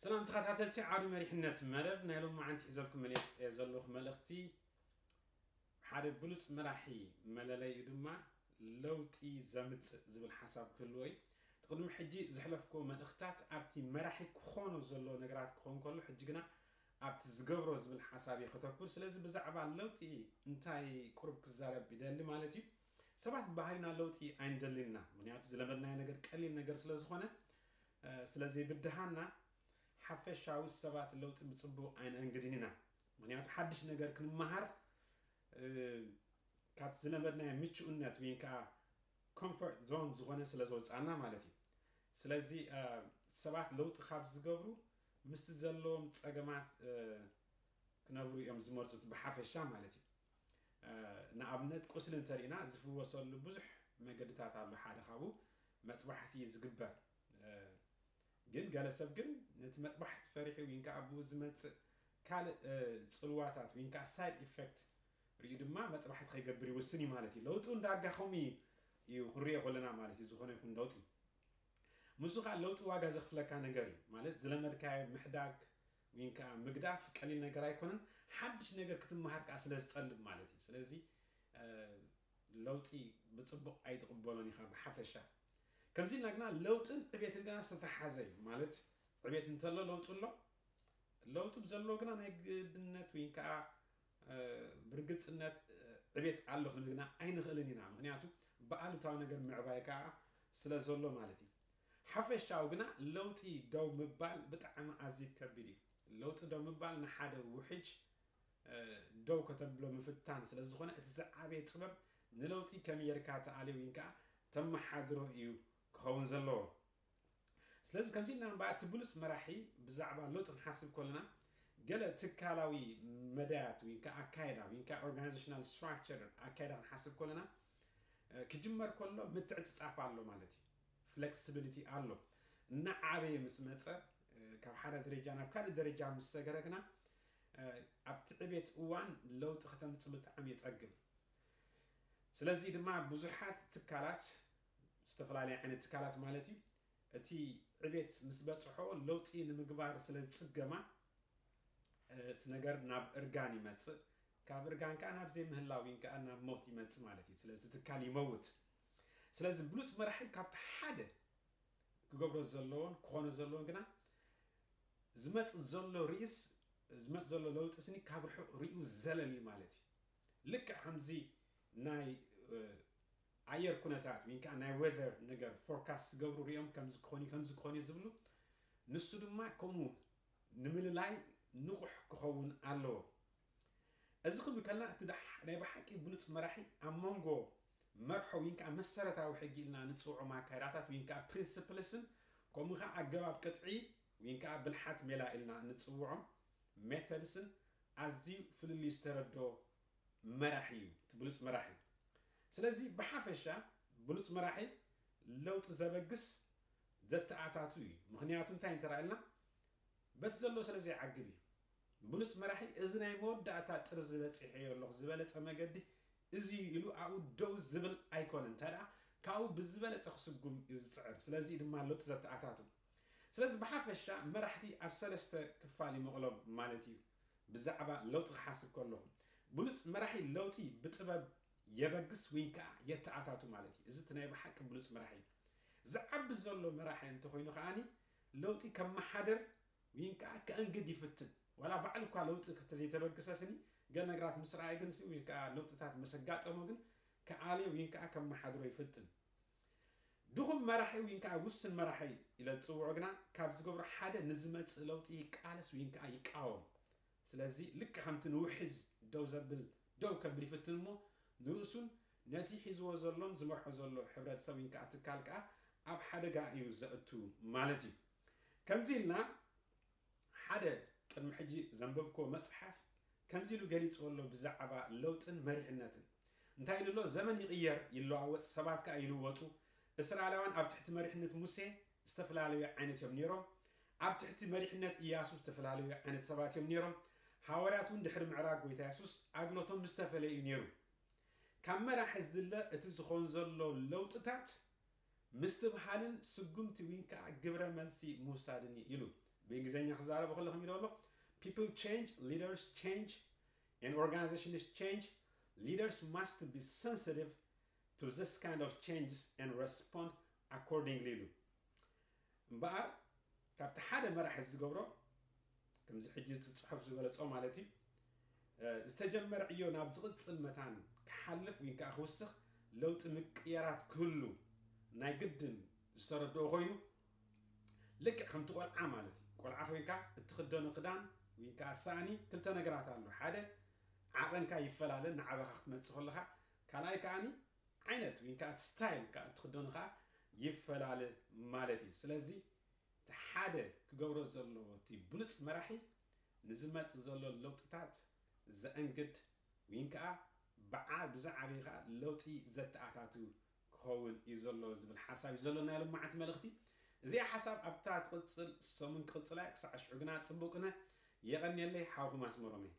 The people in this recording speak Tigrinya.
ሰላም ተኸታተልቲ ዓውዲ መሪሕነት መደብ፣ ናይ ሎማዓንቲ ሒዘልኩም መሊሰ ዘለኹ መልእኽቲ፣ ሓደ ብሉጽ መራሒ መለለይኡ ድማ ለውጢ ዘምጽእ ዝብል ሓሳብ ክህልዎ እዩ። እቲ ቅድሚ ሕጂ ዘሕለፍክዎ መልእኽታት ኣብቲ መራሒ ክኾኖ ዘለዎ ነገራት ክኾን ከሎ፣ ሕጂ ግና ኣብቲ ዝገብሮ ዝብል ሓሳብ እየ ከተኩር። ስለዚ ብዛዕባ ለውጢ እንታይ ቁሩብ ክዛረብ ይደሊ ማለት እዩ። ሰባት ብባህሪና ለውጢ ኣይንደልን ኢና፣ ምኽንያቱ ዝለመድናዮ ነገር ቀሊል ነገር ስለ ዝኾነ፣ እ፣ ስለ ዘይብድሃና፣ ሓፈሻዊ ሰባት ለውጢ ብጽቡቕ ኣይነእንግድን ኢና። ምኽንያቱ ሓድሽ ነገር ክንመሃር፣ እ፣ ካብ ዝለመድናዮ ምቹእነት ወይ ከዓ ኮምፎርት ዞን ዝኾነ ስለ ዘውፅኣና ማለት እዩ። ስለዚ፣ እ፣ ሰባት ለውጢ ካብ ዝገብሩ ምስቲ ዘለዎም ጸገማት፣ እ፣ ክነብሩ እዮም ዝመርጹ፣ እቲ ብሓፈሻ ማለት እዩ። እ፣ ንኣብነት ቁስሊ እንተሪእና ዝፍወሰሉ ብዙሕ መገድታት ኣሎ። ሓደ ካብኡ መጥባሕቲ እዩ ዝግበር። እ፣ ግን ገለ ሰብ ግን ነቲ መጥባሕቲ ፈሪሑ ወይ ከዓ ብኡ ዝመጽእ ካልእ፣ እ፣ ጽልዋታት ወይ ከዓ ሳይድ ኢፌክት ሪኡ ድማ መጥባሕቲ ከይገብር ይውስን እዩ ማለት እዩ። ለውጢ እውን ዳርጋ ከምኡ እዩ ክንሪኦ ከለና ማለት እዩ። ዝኾነ ይኹን ለውጢ፣ ምስኡ ከዓ ለውጢ ዋጋ ዘኽፍለካ ነገር እዩ ማለት ዝለመድካዮ ምሕዳግ ወይ ከዓ ምግዳፍ ቀሊል ነገር ኣይኮነን። ሓድሽ ነገር ክትመሃር ከዓ ስለ ዝጠልብ ማለት እዩ። ስለዚ፣ እ፣ ለውጢ ብጽቡቕ ኣይትቕበሎን ኢኻ ብሓፈሻ። ከምዚ ኢልና ግና ለውጥን ዕቤትን ግና ዝተተሓዘ እዩ ማለት ዕቤት እንተሎ ለውጢ ኣሎ። ለውጢ ብዘሎ ግና ናይ ግድነት ወይ ከዓ፣ እ፣ ብርግጽነት፣ እ፣ ዕቤት ኣሎ ክንብል ግና ኣይንኽእልን ኢና። ምኽንያቱ ብኣሉታዊ ነገር ምዕባይ ከዓ ስለ ዘሎ ማለት እዩ። ሓፈሻዊ ግና ለውጢ ደው ምባል ብጣዕሚ ኣዝዩ ከቢድ እዩ። ለውጢ ደው ምባል ንሓደ ውሕጅ፣ እ፣ ደው ከተብሎ ምፍታን ስለ ዝኾነ፣ እቲ ዝዓበየ ጥበብ ንለውጢ ከመይ ጌርካ ትኣልዮ ወይ ከዓ ተመሓድሮ እዩ ክኸውን ዘለዎ። ስለዚ ከምዚ ኢልና እምበኣር፣ እቲ ብሉጽ መራሒ ብዛዕባ ለውጢ ክንሓስብ ከለና፣ ገለ ትካላዊ መዳያት ወይ ከዓ ኣካይዳ ወይ ከዓ ኦርጋናይዜሽናል ስትራክቸር ኣካይዳ ክንሓስብ ከለና፣ እ፣ ክጅመር ከሎ ምትዕጽጻፍ ኣሎ ማለት እዩ። ፍሌክሲቢሊቲ ኣሎ። እናዓበየ ምስ መጸ፣ እ፣ ካብ ሓደ ደረጃ ናብ ካልእ ደረጃ ምስ ሰገረ ግና፣ እ፣ ኣብቲ ዕቤት እዋን ለውጢ ከተምጽእ ብጣዕሚ የጸግም። ስለዚ ድማ ብዙሓት ትካላት፣ ዝተፈላለየ ዓይነት ትካላት ማለት እዩ፣ እቲ ዕቤት ምስ በጽሖ ለውጢ ንምግባር ስለ ዝጽገማ፣ እቲ ነገር ናብ እርጋን ይመጽእ። ካብ እርጋን ከኣ ናብ ዘይምህላው ወይ ከኣ ናብ ሞት ይመጽእ ማለት እዩ። ስለዚ ትካል ይመውት። ስለዚ ብሉጽ መራሒ ካብቲ ሓደ ክገብሮ ዘለዎን ክኾኖ ዘለዎን ግና ዝመጽእ ዘሎ ርእስ፣ ዝመጽእ ዘሎ ለውጢ ስኒ ካብ ርሑቕ ርእዩ ዘለል እዩ ማለት እዩ። ልክዕ ከምዚ ናይ፣ እ፣ ኣየር ኩነታት ወይ ከዓ ናይ ዌዘር ነገር ፎርካስት ዝገብሩ ሪኦም ከምዚ ክኾን እዩ፣ ከምዚ ክኾን እዩ ዝብሉ፣ ንሱ ድማ ከምኡ ንምልላይ ንቑሕ ክኸውን ኣለዎ። እዚ ክብል ከለና እቲ ደሕ-፣ ናይ ብሓቂ ብሉጽ መራሒ ኣብ መንጎ መርሖ ወይ ከዓ መሰረታዊ ሕጊ ኢልና ንጽውዖም ኣካይዳታት ወይ ከዓ ፕሪንስፕልስን ከምኡ ከዓ ኣገባብ ቅጥዒ ወይ ከዓ ብልሓት ሜላ ኢልና ንጽውዖም ሜተድስን ኣዝዩ ፍልልይ ዝተረድኦ መራሒ እዩ፣ እቲ ብሉጽ መራሒ። ስለዚ ብሓፈሻ ብሉጽ መራሒ ለውጢ ዘበግስ ዘተኣታቱ እዩ። ምኽንያቱ እንታይ እንተራእልና በቲ ዘሎ ስለ ዘይዓግብ እዩ። ብሉጽ መራሒ እዚ ናይ መወዳእታ ጥርዚ በጺሐዮ ኣለኹ፣ ዝበለጸ መገዲ እዚ እዩ ኢሉ ኣብኡ ደው ዝብል ኣይኮነን። እንታይ ደኣ ካብኡ ብዝበለጸ ክስጉም እዩ ዝጽዕር። ስለዚ እዩ ድማ ለውጢ ዘተኣታቱ። ስለዚ ብሓፈሻ መራሕቲ ኣብ ሰለስተ ክፋል ይመቕሎም ማለት እዩ። ብዛዕባ ለውጢ ክሓስብ ከለኹ ብሉጽ መራሒ ለውጢ ብጥበብ የበግስ ወይ ከዓ የተኣታቱ ማለት እዩ። እዚ እቲ ናይ ብሓቂ ብሉጽ መራሒ እዩ። ዝዓቢ ዘሎ መራሒ እንተኾይኑ ከዓኒ ለውጢ ከመሓደር ወይ ከዓ ከእንግድ ይፍትን። ዋላ ባዕሉ እኳ ለውጢ ከተዘይተበግሰ ስኒ ገለ ነገራት ምስ ረኣየ ግን ሲ ወይ ከዓ ለውጥታት ምስ ኣጋጠሞ ግን ከኣልዮ ወይ ከዓ ከመሓድሮ ይፍትን። ድኹም መራሒ ወይ ከዓ ውስን መራሒ ኢለ ዝፅውዖ ግና ካብ ዝገብሮ ሓደ ንዝመፅእ ለውጢ ይቃለስ ወይ ከዓ ይቃወም። ስለዚ ልክዕ ከምቲ ንውሕዝ ደው ዘብል ደው ከብል ይፍትን እሞ ንርእሱን ነቲ ሒዝዎ ዘሎን ዝመርሖ ዘሎ ሕብረተሰብ ወይ ከዓ ትካል ከዓ ኣብ ሓደጋ እዩ ዘእቱ ማለት እዩ። ከምዚ ኢልና ሓደ ቅድሚ ሕጂ ዘንበብክዎ መጽሓፍ ከምዚ ኢሉ ገሊጽዎ ኣሎ ብዛዕባ ለውጥን መሪሕነትን። እንታይ ኢሉ ኣሎ? ዘመን ይቕየር፣ ይለዋወጥ፣ ሰባት ከኣ ይልወጡ። እስራኤላውያን ኣብ ትሕቲ መሪሕነት ሙሴ ዝተፈላለዩ ዓይነት እዮም ነይሮም። ኣብ ትሕቲ መሪሕነት ኢያሱ ዝተፈላለዩ ዓይነት ሰባት እዮም ነይሮም። ሃዋርያት እውን ድሕሪ ምዕራግ ጎይታ የሱስ ኣግሎቶም ዝተፈለየ እዩ ነይሩ። ካብ መራሒ ዝድለ እቲ ዝኾን ዘሎ ለውጥታት ምስትብሃልን ስጉምቲ ወይ ከዓ ግብረ መልሲ ምውሳድን እዩ ኢሉ። ብእንግሊዝኛ ክዛረቡ ከለኹም ኢሉ ኣሎ። People change, leaders change, and organizations change. Leaders must be sensitive to this kind of changes and respond accordingly ኢሉ። እምበኣር ካብቲ ሓደ መራሒ ዝገብሮ፣ ከምዚ ሕጂ እቲ ጽሑፍ ዝገለጾ ማለት እዩ፣ ዝተጀመረ ዕዮ ናብ ዝቕጽል መታን ክሓልፍ ወይ ከዓ ክውስኽ፣ ለውጢ ምቅየራት ክህሉ ናይ ግድን ዝተረድኦ ኮይኑ፣ ልክዕ ከምቲ ቆልዓ ማለት እዩ። ቆልዓ ኮይንካ እትኽደኖ ክዳን ወይ ከዓ ሳእኒ ክልተ ነገራት ኣሎ። ሓደ ዓቐንካ ይፈላለ፣ ንዓበኻ ክትመጽእ ከለኻ፣ ካልኣይ ከዓኒ ዓይነት ወይ ከዓ ስታይል ከዓ እትኽደኖ ከዓ ይፈላለ ማለት እዩ። ስለዚ እቲ ሓደ ክገብሮ ዘለዎ እቲ ብሉፅ መራሒ ንዝመፅእ ዘሎ ለውጥታት ዘእንግድ ወይ ከዓ ብዓ- ብዝዓበየ ከዓ ለውጢ ዘተኣታቱ ክኸውን እዩ ዘሎ ዝብል ሓሳብ እዩ ዘሎ ናይ ሎማዓንቲ መልእኽቲ። እዚኣ ሓሳብ ኣብታ ትቕፅል ሰሙን ክቕፅላ ክሳዕ ሽዑ ግና ፅቡቅ ነ የቐንየለይ ሓውኹም ኣስመሮም እየ።